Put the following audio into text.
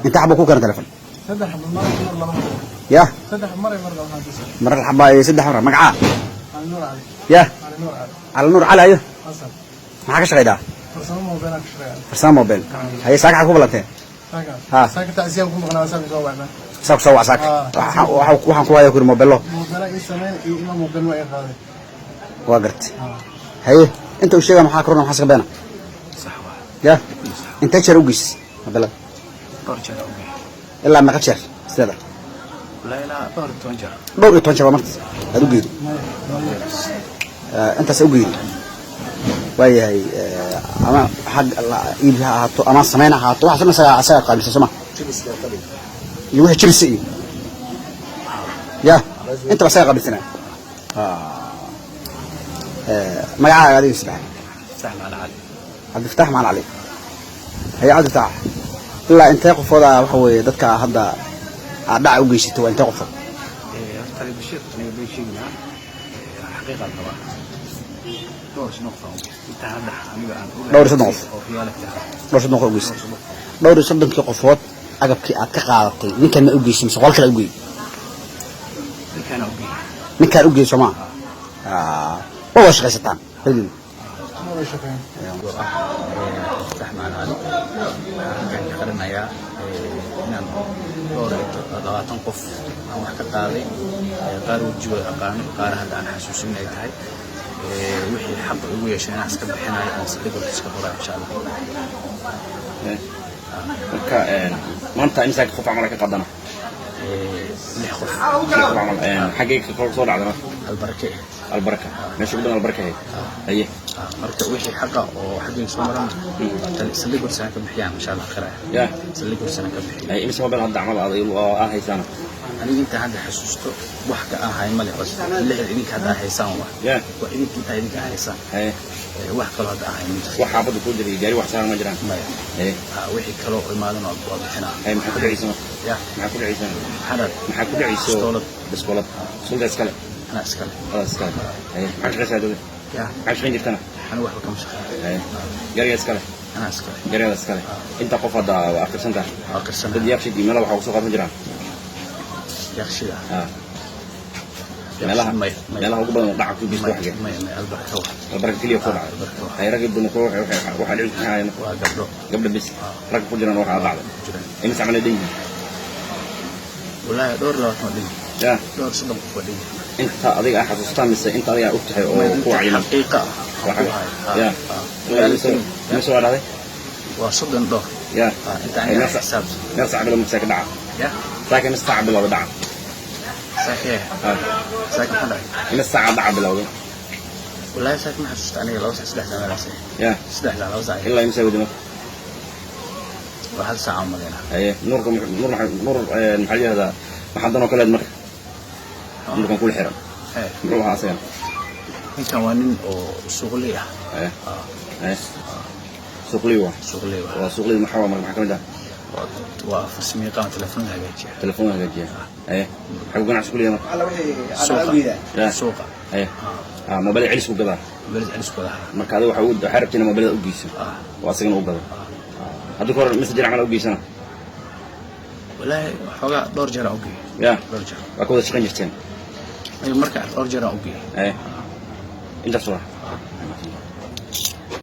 Inta xabo ku keena telefon? Saddex mar, mar laba. Ya? Saddex mar, mar laba. Mar xaba iyo saddex mar. Magacaa? Cali Nuur Cali. Ya? Cali Nuur Cali. Cali Nuur Cali ayo? Xasan. Maxaa ka shaqaydaa? Farsamo mobile aan ka shaqeeyaa. Farsamo mobile. Haye, saaka xad ku ballanteen? Saaka. Ha. Saaka tacsiyaan ku maqnaa, saaka soo wacnaa. Saa ku soo wac saaka. Waxaan ku haya kuri mobilo. Mobile ii sameyn iyo ima mobile waa ii qaaday. Waa gartay. Haye, inta uu sheegaya maxaa korona, maxaa iska beena? Sax waa. Ya, intee jeer u geysay mobilada? Dhowr jeer u geeyay. Ilaa meeqa jeer sideeda? Walaa ilaa dhowr iyo toban jeer. Dhowr iyo toban jeer waa marta aad u geeyday intaas u geeyday. Waayahay, ama xag iib ha ahaato ama samayn ha ahaato, waxaas dhan isagaa qaabilsan, soo ma? Iyo wixii jibsi iyo ya intaba isagaa qaabilsanaa. Magacaaga adiga saddex? Sax, Macalin Cali. Cabdifataax Macalin Cali. Haye Cabdifataax, ilaa intee qofooda waxa weeye dadka hadda aad dhaca u geysatay? Waa intee qofood? Horta Ali Bashiir, aniga been sheegi lahaa, xaqiiqaan qabaa, dhowr sano qof aan u geystay intaan hadda aniga aan ogahay. 34 qof? Oo reality ah. 34 qof u geysatay. 34-kii qofood agabkii aad ka qaadatay ninkan ma u geysay mise qol kale u geeyey? Ninkaana u geeyay. Ninkaan u geeyey, soo maa? Waa wada shaqaysataan labadiina? Ma wada shaqeyn. Oo ah Sax Macalin Cali, waxaan halkan ka qarinayaa inaan 24 qof aan wax ka qaaday, qaar wejigooda aqaano, qaar hadda aan xasuusin ay tahay. Wixii xaqa ugu yeeshay inaan iska bixinayo, aan saldhig iska qoraa, insha Allah. Marka maanta imisa qof camal ka qadana? Lix qof. Lix qof camal. Xaggee ka soo dhacda marka? Albarake. Albarka, meesha ugu badan Albarka ahayd. Haye. Marka wixii xaqa oo xaggayga soo marana saldhig horsan ka bixiyaan, insha Allah khayr. Ya. Saldhig horsan ka bixiyo. Haye, imisa mobile hadda camal aad oo aad haysaana? Aniga inta hadda xasuusto wax ka ahay male, bas lixda idinka hadda haysaan waa. Ya. Waa idinka intaa idinka haysaan. Haye. Wax kaloo hadda ahay ma jirto. Wax xaafadda kuu jiray, gaari wax saaran ma jiraan? Maya. Haye. Wixii kaloo imaadan waa bixinaa. Haye, maxaa ku dhacaysa marka? Ya? Maxaa ku dhacaysa? Xarar. Maxaa ku dhacayso? Bistoolad. Bistoolad sulda iskale? Anaa iskale. Adaa iskale. Haye, maxaa shaqaysaa dowlad? Ya? Maxaa shaqayn jirtana? Aniga waxba kama shaqeyn. Haye, gaariga iskale? Anaa iskale. Gaariga iskale. Inta qof hadda waa akhrisan tahay? Waa qirsan. Dad Yaaqshid iyo meelaha waxaa kusoo qaadan jiraan? Yaaqshida? Ah, meelaha. Maya, maya. Meelaha ugu badan oo dhaca ku geysto Maya. xagee? Maya, maya, Albarka waa. Albarka keliya ku dhacay? Albarka waa. Hay, ragga dumarku waxa dhici maxay ahaayeen? Waa gabdho. Gabdha bis, ragga ku jiraan waxaa dhacday? Jiraan. Imise camal ay dhan yihiin? Wallaahi 24 waa dhan. Ya? 34 qof waa dhan. Inta adiga aa xasuustaa mise inta adiga aa og tahay oo ku Inta cayiman? xaqiiqa ah aan ku hayo. Ya. Imise waa dhahday? Waa soddon dhowr. Ya. Inta aniga xisaabsan. Meel sac bilow marka dhaca? Ya? Saaka imise saaca bilowda dhaca? Saakee? Ah. Saaka maxaa dhacay? Imise saaca dhaca bilowday? Wallaahi saaka ma xasuusta aniga, 2 saac, 3 saac meelaas. Ya. 3 saac, 2 saac. Ilaa imise wadi marka? Waa 1 saac aan malaynaa. Haye, Nuurka Nuur nuur maxaa la yihahdaa, maxaa danoo kaleed marka nuurkan kula xiran? Muxuu ahaa asagan? Ninkan waa nin oo suuqley ah. Haye, haye, suuqley waa? Suuqley waa. Waa suuqley. Maxaa waa marka, maxaa kamid ah? Waa farsamayaqaan, telefoonada hagaajiya. Telefoon hagaajiya. Haye, xaguu ganacsi ku leeyahay marka? Suuqa. Ya. Suuqa. Haye, ah, mobilada celis ku gadaa? Mobilada celis ku gadaa. Marka adiga waxaa rabtay inaad mobilada u geyso oo asagana u gado. Hadda ka hor mise jir camal u geysana? Wallaahi xoogaa dhowr jeer aan u geeyay. Ya. Dhowr jeer. Waa ka wada shaqayn jirteen? Marka dhowr jeer aan u geeyay. Haye, intaas waa.